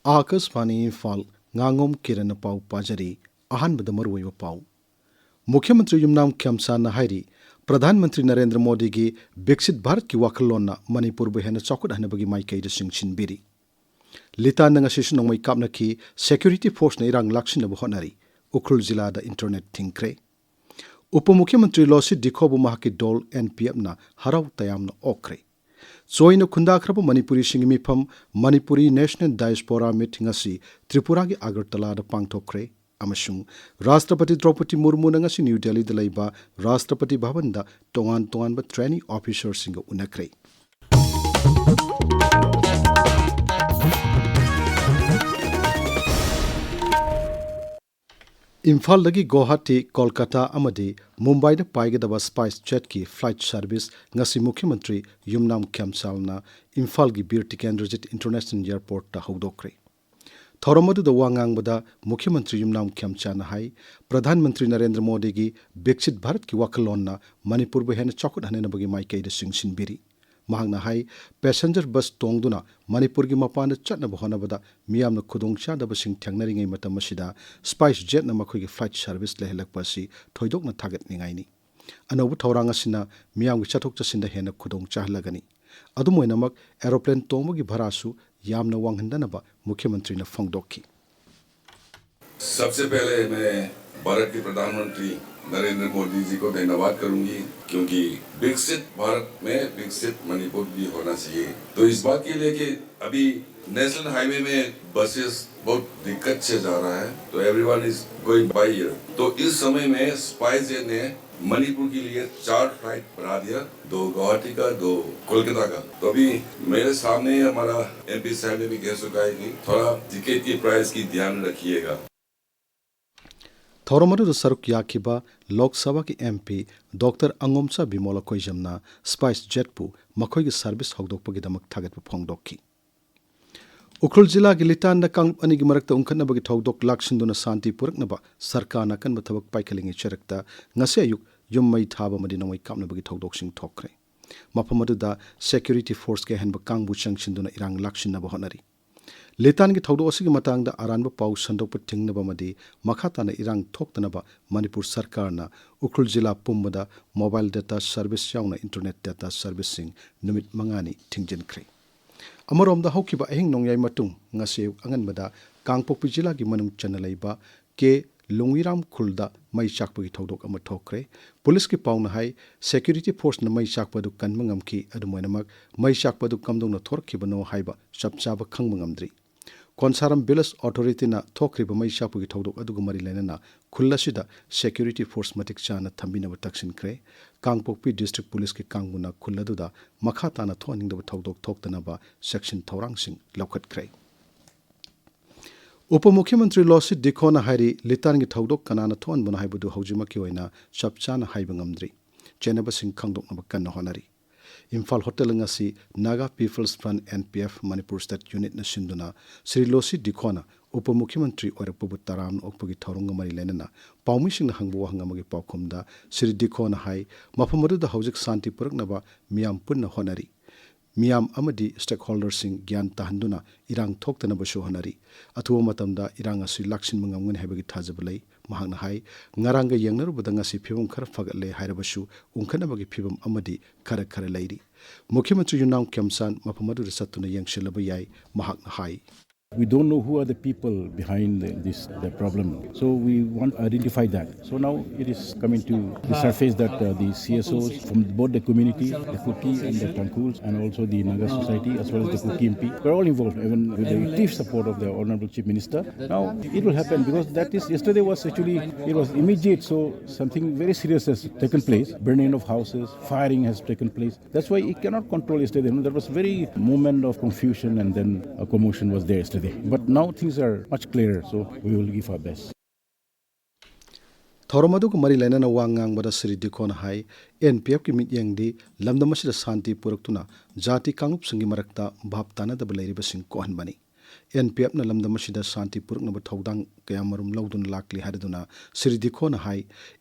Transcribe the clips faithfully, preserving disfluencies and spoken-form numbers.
ꯑꯥꯀꯥꯁꯕꯥꯅꯤ ꯏꯝꯐꯥꯜ, ꯉꯥꯉꯣꯝ ꯀꯤꯔꯟꯅ ꯄꯥꯎ ꯄꯥꯖꯔꯤ꯫ ꯑꯍꯥꯟꯕꯗ ꯃꯔꯨꯑꯣꯏꯕ ꯄꯥꯎ꯫ ꯃꯨꯈ꯭ꯌ ꯃꯟꯇ꯭ꯔꯤ ꯌꯨꯝꯅꯥꯝ ꯈꯦꯝꯆꯥꯟꯅ ꯍꯥꯏꯔꯤ, ꯄ꯭ꯔꯙꯥꯟ ꯃꯟꯇ꯭ꯔꯤ ꯅꯔꯦꯟꯗ꯭ꯔ ꯃꯣꯗꯤꯒꯤ ꯕꯤꯛꯁꯤꯠ ꯚꯥꯔꯠꯀꯤ ꯋꯥꯈꯜꯂꯣꯟꯅ ꯃꯅꯤꯄꯨꯔꯕꯨ ꯍꯦꯟꯅ ꯆꯥꯎꯈꯠꯍꯟꯅꯕꯒꯤ ꯃꯥꯏꯀꯩꯗ ꯆꯤꯡꯁꯤꯟꯕꯤꯔꯤ꯫ ꯂꯤꯇꯥꯟꯗ ꯉꯁꯤꯁꯨ ꯅꯣꯡꯃꯩ ꯀꯥꯞꯅꯈꯤ, ꯁꯦꯀ꯭ꯌꯨꯔꯤꯇꯤ ꯐꯣꯔꯁꯅ ꯏꯔꯥꯡ ꯂꯥꯛꯁꯤꯟꯅꯕ ꯍꯣꯠꯅꯔꯤ꯫ ꯎꯈ꯭ꯔꯨꯜ ꯖꯤꯂꯥꯗ ꯏꯟꯇꯔꯅꯦꯠ ꯊꯤꯡꯈ꯭ꯔꯦ꯫ ꯎꯄ ꯃꯨꯈ꯭ꯌ ꯃꯟꯇ꯭ꯔꯤ ꯂꯣꯁꯤ ꯗꯤꯈꯣꯕꯨ ꯃꯍꯥꯛꯀꯤ ꯗꯣꯜ ꯑꯦꯟ ꯄꯤ ꯑꯦꯐꯅ ꯍꯔꯥꯎ ꯇꯌꯥꯝꯅ ꯑꯣꯛꯈ꯭ꯔꯦ꯫ ꯆꯣꯏꯅ ꯈꯨꯟꯗꯥꯈ꯭ꯔꯕ ꯃꯅꯤꯄꯨꯔꯤꯁꯤꯡꯒꯤ ꯃꯤꯐꯝ ꯃꯅꯤꯄꯨꯔꯤ ꯅꯦꯁꯅꯦꯜ ꯗꯥꯏꯁꯄꯣꯔꯥ ꯃꯤꯠ ꯉꯁꯤ ꯇ꯭ꯔꯤꯄꯨꯔꯥꯒꯤ ꯑꯒꯔꯇꯂꯥꯗ ꯄꯥꯡꯊꯣꯛꯈ꯭ꯔꯦ꯫ ꯑꯃꯁꯨꯡ ꯔꯥꯁꯇ꯭ꯔꯄꯇꯤ ꯗ꯭ꯔꯧꯄꯗꯤ ꯃꯨꯔꯃꯨꯅ ꯉꯁꯤ ꯅ꯭ꯌꯨ ꯗꯦꯜꯂꯤꯗ ꯂꯩꯕ ꯔꯥꯁꯇ꯭ꯔꯄꯇꯤ ꯚꯕꯟꯗ ꯇꯣꯉꯥꯟ ꯇꯣꯉꯥꯟꯕ ꯇ꯭ꯔꯦꯅꯤꯡ ꯑꯣꯐꯤꯁꯔꯁꯤꯡꯒ ꯎꯅꯈ꯭ꯔꯦ꯫ ꯏꯝꯐꯥꯜꯗꯒꯤ ꯒꯨꯋꯥꯍꯥꯇꯤ, ꯀꯣꯜꯀꯇꯥ ꯑꯃꯗꯤ ꯃꯨꯝꯕꯥꯏꯗ ꯄꯥꯏꯒꯗꯕ ꯁ꯭ꯄꯥꯏꯁ ꯖꯦꯠꯀꯤ ꯐ꯭ꯂꯥꯏꯠ ꯁꯔꯚꯤꯁ ꯉꯁꯤ ꯃꯨꯈ꯭ꯌ ꯃꯟꯇ꯭ꯔꯤ ꯌꯨꯝꯅꯥꯝ ꯈꯦꯝꯆꯥꯜꯅ ꯏꯝꯐꯥꯜꯒꯤ ꯕꯤꯔ ꯇꯤꯀꯦꯟꯗ꯭ꯔꯖꯤꯠ ꯏꯟꯇꯔꯅꯦꯁꯅꯦꯜ ꯑꯦꯌꯔꯄꯣꯔꯠꯇ ꯍꯧꯗꯣꯛꯈ꯭ꯔꯦ꯫ ꯊꯧꯔꯝ ꯑꯗꯨꯗ ꯋꯥ ꯉꯥꯡꯕꯗ ꯃꯨꯈ꯭ꯌ ꯃꯟꯇ꯭ꯔꯤ ꯌꯨꯝꯅꯥꯝ ꯈꯦꯝꯆꯥꯟꯅ ꯍꯥꯏ, ꯄ꯭ꯔꯙꯥꯟ ꯃꯟꯇ꯭ꯔꯤ ꯅꯔꯦꯟꯗ꯭ꯔ ꯃꯣꯗꯤꯒꯤ ꯕꯤꯛꯁꯤꯠ ꯚꯥꯔꯠꯀꯤ ꯋꯥꯈꯜꯂꯣꯟꯅ ꯃꯅꯤꯄꯨꯔꯕꯨ ꯍꯦꯟꯅ ꯆꯥꯎꯈꯠꯍꯟꯅꯕꯒꯤ ꯃꯥꯏꯀꯩꯗ ꯆꯤꯡꯁꯤꯟꯕꯤꯔꯤ꯫ ꯃꯍꯥꯛꯅ ꯍꯥꯏ, ꯄꯦꯁꯦꯟꯖꯔ ꯕꯁ ꯇꯣꯡꯗꯨꯅ ꯃꯅꯤꯄꯨꯔꯒꯤ ꯃꯄꯥꯟꯗ ꯆꯠꯅꯕ ꯍꯣꯠꯅꯕꯗ ꯃꯤꯌꯥꯝꯅ ꯈꯨꯗꯣꯡꯆꯥꯗꯕꯁꯤꯡ ꯊꯦꯡꯅꯔꯤꯉꯩ ꯃꯇꯝ ꯑꯁꯤꯗ ꯁ꯭ꯄꯥꯏꯁ ꯖꯦꯠꯅ ꯃꯈꯣꯏꯒꯤ ꯐ꯭ꯂꯥꯏꯠ ꯁꯔꯚꯤꯁ ꯂꯩꯍꯜꯂꯛꯄ ꯑꯁꯤ ꯊꯣꯏꯗꯣꯛꯅ ꯊꯥꯒꯠꯅꯤꯡꯉꯥꯏꯅꯤ꯫ ꯑꯅꯧꯕ ꯊꯧꯔꯥꯡ ꯑꯁꯤꯅ ꯃꯤꯌꯥꯝꯒꯤ ꯆꯠꯊꯣꯛ ꯆꯠꯁꯤꯟꯗ ꯍꯦꯟꯅ ꯈꯨꯗꯣꯡ ꯆꯥꯍꯜꯂꯒꯅꯤ꯫ ꯑꯗꯨꯝ ꯑꯣꯏꯅꯃꯛ, ꯑꯦꯔꯣꯄ꯭ꯂꯦꯟ ꯇꯣꯡꯕꯒꯤ ꯚꯔꯥꯁꯨ ꯌꯥꯝꯅ ꯋꯥꯡꯍꯟꯗꯅꯕ ꯃꯨꯈ꯭ꯌ ꯃꯟꯇ꯭ꯔꯤꯅ ꯐꯣꯡꯗꯣꯛꯈꯤ꯫ सबसे पहले मैं भारत के प्रधानमंत्री नरेंद्र मोदी जी को धन्यवाद करूंगी, क्योंकि विकसित भारत में विकसित मणिपुर भी होना चाहिए। तो इस बात के लिए कि अभी नेशनल हाईवे में बसेस बहुत दिक्कत से जा रहा है, तो everyone is going by air। तो इस समय में स्पाइस जेट ने मणिपुर के लिए चार फ्लाइट बढ़ा दिया, दो गुवाहाटी का, दो कोलकाता का। तो अभी मेरे सामने ही हमारा एमपी साहब ने भी कह चुका है कि थोड़ा टिकट की प्राइस की ध्यान रखिएगा। ꯊꯧꯔꯝ ꯑꯗꯨꯗ ꯁꯔꯨꯛ ꯌꯥꯈꯤꯕ ꯂꯣꯛ ꯁꯚꯥꯒꯤ ꯑꯦꯝ ꯄꯤ ꯗꯣꯛꯇꯔ ꯑꯉꯣꯝꯆꯥ ꯕꯤꯃꯣꯂ ꯀꯣꯏꯖꯝꯅ ꯁ꯭ꯄꯥꯏꯁ ꯖꯦꯠꯄꯨ ꯃꯈꯣꯏꯒꯤ ꯁꯔꯚꯤꯁ ꯍꯧꯗꯣꯛꯄꯒꯤꯗꯃꯛ ꯊꯥꯒꯠꯄ ꯐꯣꯡꯗꯣꯛꯈꯤ꯫ ꯎꯈ꯭ꯔꯨꯜ ꯖꯤꯂꯥꯒꯤ ꯂꯤꯇꯥꯟꯗ ꯀꯥꯡꯂꯨꯞ ꯑꯅꯤꯒꯤ ꯃꯔꯛꯇ ꯎꯪꯈꯠꯅꯕꯒꯤ ꯊꯧꯗꯣꯛ ꯂꯥꯛꯁꯤꯟꯗꯨꯅ ꯁꯥꯟꯇꯤ ꯄꯨꯔꯛꯅꯕ ꯁꯔꯀꯥꯔꯅ ꯑꯀꯟꯕ ꯊꯕꯛ ꯄꯥꯏꯈꯠꯂꯤꯉꯩ ꯆꯔꯛꯇ ꯉꯁꯤ ꯑꯌꯨꯛ ꯌꯨꯝ ꯃꯩ ꯊꯥꯕ ꯑꯃꯗꯤ ꯅꯣꯡꯃꯩ ꯀꯥꯞꯅꯕꯒꯤ ꯊꯧꯗꯣꯛꯁꯤꯡ ꯊꯣꯛꯈ꯭ꯔꯦ꯫ ꯃꯐꯝ ꯑꯗꯨꯗ ꯁꯦꯀ꯭ꯌꯨꯔꯤꯇꯤ ꯐꯣꯔꯁꯀꯤ ꯑꯍꯦꯟꯕ ꯀꯥꯡꯕꯨ ꯆꯪꯁꯤꯟꯗꯨꯅ ꯏꯔꯥꯡ ꯂꯥꯛꯁꯤꯟꯅꯕ ꯍꯣꯠꯅꯔꯤ꯫ ꯂꯤꯇꯥꯟꯒꯤ ꯊꯧꯗꯣꯛ ꯑꯁꯤꯒꯤ ꯃꯇꯥꯡꯗ ꯑꯔꯥꯟꯕ ꯄꯥꯎ ꯁꯟꯗꯣꯛꯄ ꯊꯤꯡꯅꯕ ꯑꯃꯗꯤ ꯃꯈꯥ ꯇꯥꯅ ꯏꯔꯥꯡ ꯊꯣꯛꯇꯅꯕ ꯃꯅꯤꯄꯨꯔ ꯁꯔꯀꯥꯔꯅ ꯎꯈ꯭ꯔꯨꯜ ꯖꯤꯂꯥ ꯄꯨꯝꯕꯗ ꯃꯣꯕꯥꯏꯜ ꯗꯦꯇꯥ ꯁꯔꯚꯤꯁ ꯌꯥꯎꯅ ꯏꯟꯇꯔꯅꯦꯠ ꯗꯦꯇꯥ ꯁꯔꯚꯤꯁꯁꯤꯡ ꯅꯨꯃꯤꯠ ꯃꯉꯥꯅꯤ ꯊꯤꯡꯖꯤꯟꯈ꯭ꯔꯦ꯫ ꯑꯃꯔꯣꯝꯗ, ꯍꯧꯈꯤꯕ ꯑꯍꯤꯡ ꯅꯣꯡꯌꯥꯏ ꯃꯇꯨꯡ ꯉꯁꯤ ꯑꯌꯨꯛ ꯑꯉꯟꯕꯗ ꯀꯥꯡꯄꯣꯛꯄꯤ ꯖꯤꯂꯥꯒꯤ ꯃꯅꯨꯡ ꯆꯟꯅ ꯂꯩꯕ ꯀꯦ ꯂꯣꯡꯋꯤꯔꯥꯝ ꯈꯨꯜꯗ ꯃꯩ ꯆꯥꯛꯄꯒꯤ ꯊꯧꯗꯣꯛ ꯑꯃ ꯊꯣꯛꯈ꯭ꯔꯦ꯫ ꯄꯨꯂꯤꯁꯀꯤ ꯄꯥꯎꯅ ꯍꯥꯏ, ꯁꯦꯀ꯭ꯌꯨꯔꯤꯇꯤ ꯐꯣꯔꯁꯅ ꯃꯩ ꯆꯥꯛꯄ ꯑꯗꯨ ꯀꯟꯕ ꯉꯝꯈꯤ꯫ ꯑꯗꯨꯝ ꯑꯣꯏꯅꯃꯛ, ꯃꯩ ꯆꯥꯛꯄ ꯑꯗꯨ ꯀꯝꯗꯧꯅ ꯊꯣꯔꯛꯈꯤꯕꯅꯣ ꯍꯥꯏꯕ ꯆꯞ ꯆꯥꯕ ꯈꯪꯕ ꯉꯝꯗ꯭ꯔꯤ꯫ ꯀꯣꯟꯁꯥꯔꯝ ꯚꯤꯂꯦꯖ ꯑꯣꯊꯣꯔꯤꯇꯤꯅ ꯊꯣꯛꯈ꯭ꯔꯤꯕ ꯃꯩ ꯆꯥꯛꯄꯒꯤ ꯊꯧꯗꯣꯛ ꯑꯗꯨꯒ ꯃꯔꯤ ꯂꯩꯅꯅ ꯈꯨꯜ ꯑꯁꯤꯗ ꯁꯦꯀ꯭ꯌꯨꯔꯤꯇꯤ ꯐꯣꯔꯁ ꯃꯇꯤꯛ ꯆꯥꯅ ꯊꯝꯕꯤꯅꯕ ꯇꯛꯁꯤꯟꯈ꯭ꯔꯦ꯫ ꯀꯥꯡꯄꯣꯛꯄꯤ ꯗꯤꯁꯇ꯭ꯔꯤꯛ ꯄꯨꯂꯤꯁꯀꯤ ꯀꯥꯡꯕꯨꯅ ꯈꯨꯜ ꯑꯗꯨꯗ ꯃꯈꯥ ꯇꯥꯅ ꯊꯣꯛꯍꯟꯅꯤꯡꯗꯕ ꯊꯧꯗꯣꯛ ꯊꯣꯛꯇꯅꯕ ꯆꯦꯛꯁꯤꯟ ꯊꯧꯔꯥꯡꯁꯤꯡ ꯂꯧꯈꯠꯈ꯭ꯔꯦ꯫ ꯎꯄ ꯃꯨꯈ꯭ꯌꯃꯟꯇ꯭ꯔꯤ ꯂꯣꯁꯤꯠ ꯗꯤꯈꯣꯅ ꯍꯥꯏꯔꯤ, ꯂꯤꯇꯥꯟꯒꯤ ꯊꯧꯗꯣꯛ ꯀꯅꯥꯅ ꯊꯣꯛꯍꯟꯕꯅꯣ ꯍꯥꯏꯕꯗꯨ ꯍꯧꯖꯤꯛꯃꯛꯀꯤ ꯑꯣꯏꯅ ꯆꯞ ꯆꯥꯅ ꯍꯥꯏꯕ ꯉꯝꯗ꯭ꯔꯤ꯫ ꯆꯦꯟꯅꯕꯁꯤꯡ ꯈꯪꯗꯣꯛꯅꯕ ꯀꯟꯅ ꯍꯣꯠꯅꯔꯤ꯫ ꯏꯝꯐꯥꯜ ꯍꯣꯇꯦꯜ ꯉꯁꯤ Naga people's front, N P F, Manipur state ꯌꯨꯅꯤꯠꯅ ꯁꯤꯟꯗꯨꯅ ꯁ꯭ꯔꯤ ꯂꯣꯁꯤ ꯗꯤꯈꯣꯅ ꯎꯄ ꯃꯨꯈ꯭ꯌꯃꯟꯇ꯭ꯔꯤ ꯑꯣꯏꯔꯛꯄꯕꯨ ꯇꯔꯥꯝꯅ ꯑꯣꯛꯄꯒꯤ ꯊꯧꯔꯝꯒ ꯃꯔꯤ ꯂꯩꯅꯅ ꯄꯥꯎꯃꯤꯁꯤꯡꯅ ꯍꯪꯕ ꯋꯥꯍꯪ ꯑꯃꯒꯤ ꯄꯥꯎꯈꯨꯝꯗ ꯁ꯭ꯔꯤ ꯗꯤꯈꯣꯅ ꯍꯥꯏ, ꯃꯐꯝ ꯑꯗꯨꯗ ꯍꯧꯖꯤꯛ ꯁꯥꯟꯇꯤ ꯄꯨꯔꯛꯅꯕ ꯃꯤꯌꯥꯝ ꯄꯨꯟꯅ ꯍꯣꯠꯅꯔꯤ꯫ ꯃꯤꯌꯥꯝ ꯑꯃꯗꯤ ꯁ꯭ꯇꯦꯛꯍꯣꯜꯗꯔꯁꯤꯡ ꯒ꯭ꯌꯥꯟ ꯇꯥꯍꯟꯗꯨꯅ ꯏꯔꯥꯡ ꯊꯣꯛꯇꯅꯕꯁꯨ ꯍꯣꯠꯅꯔꯤ꯫ ꯑꯊꯨꯕ ꯃꯇꯝꯗ ꯏꯔꯥꯡ ꯑꯁꯤ ꯂꯥꯛꯁꯤꯟꯕ ꯉꯝꯒꯅꯤ ꯍꯥꯏꯕꯒꯤ ꯊꯥꯖꯕ ꯂꯩ꯫ ꯃꯍꯥꯛꯅ ꯍꯥꯏ, ꯉꯔꯥꯡꯒ ꯌꯦꯡꯅꯔꯨꯕꯗ ꯉꯁꯤ ꯐꯤꯕꯝ ꯈꯔ ꯐꯒꯠꯂꯦ ꯍꯥꯏꯔꯕꯁꯨ ꯎꯪꯈꯠꯅꯕꯒꯤ ꯐꯤꯕꯝ ꯑꯃꯗꯤ ꯈꯔ ꯈꯔ ꯂꯩꯔꯤ꯫ ꯃꯨꯈ꯭ꯌꯃꯟꯇ꯭ꯔꯤ ꯌꯨꯝꯅꯥꯝ ꯈꯦꯝꯆꯥꯟ ꯃꯐꯝ ꯑꯗꯨꯗ ꯆꯠꯇꯨꯅ ꯌꯦꯡꯁꯤꯜꯂꯕ ꯌꯥꯏ, ꯃꯍꯥꯛꯅ ꯍꯥꯏ꯫ We don't know who are the people behind the, this the problem. So we want to identify that. So now it is coming to the surface that uh, the C S Os from both the community, the Kuki and the Tangkhuls, and also the Naga society as well as the Kuki M P, were all involved, even with the active support of the Honorable Chief Minister. Now it will happen because that is yesterday was actually it was immediate. So something very serious has taken place. Burning of houses, firing has taken place. That's why he cannot control yesterday. You know, there was very moment of confusion and then a commotion was there yesterday. But now things are much clearer, so we will give our best. ꯊꯧꯔꯝ ꯑꯗꯨꯒ ꯃꯔꯤ ꯂꯩꯅꯅ ꯋꯥ ꯉꯥꯡꯕꯗ ꯁ꯭ꯔꯤ ꯗꯤꯈꯣꯅ ꯍꯥꯏ, N P ꯑꯦꯐꯀꯤ ꯃꯤꯠꯌꯦꯡꯗꯤ ꯂꯝꯗꯝ ꯑꯁꯤꯗ ꯁꯥꯟꯇꯤ ꯄꯨꯔꯛꯇꯨꯅ ꯖꯥꯇꯤ ꯀꯥꯡꯂꯨꯞꯁꯤꯡꯒꯤ ꯃꯔꯛꯇ ꯚꯥꯞ ꯇꯥꯅꯗꯕ ꯂꯩꯔꯤꯕꯁꯤꯡ ꯀꯣꯛꯍꯟꯕꯅꯤ꯫ ꯑꯦꯟ ꯄꯤ ꯑꯦꯐꯅ ꯂꯝꯗꯝ ꯑꯁꯤꯗ ꯁꯥꯟꯇꯤ ꯄꯨꯔꯛꯅꯕ ꯊꯧꯗꯥꯡ ꯀꯌꯥꯃꯔꯨꯝ ꯂꯧꯗꯨꯅ ꯂꯥꯛꯂꯤ ꯍꯥꯏꯔꯗꯨꯅ ꯁ꯭ꯔꯤ ꯗꯤꯈꯣꯅ ꯍꯥꯏ,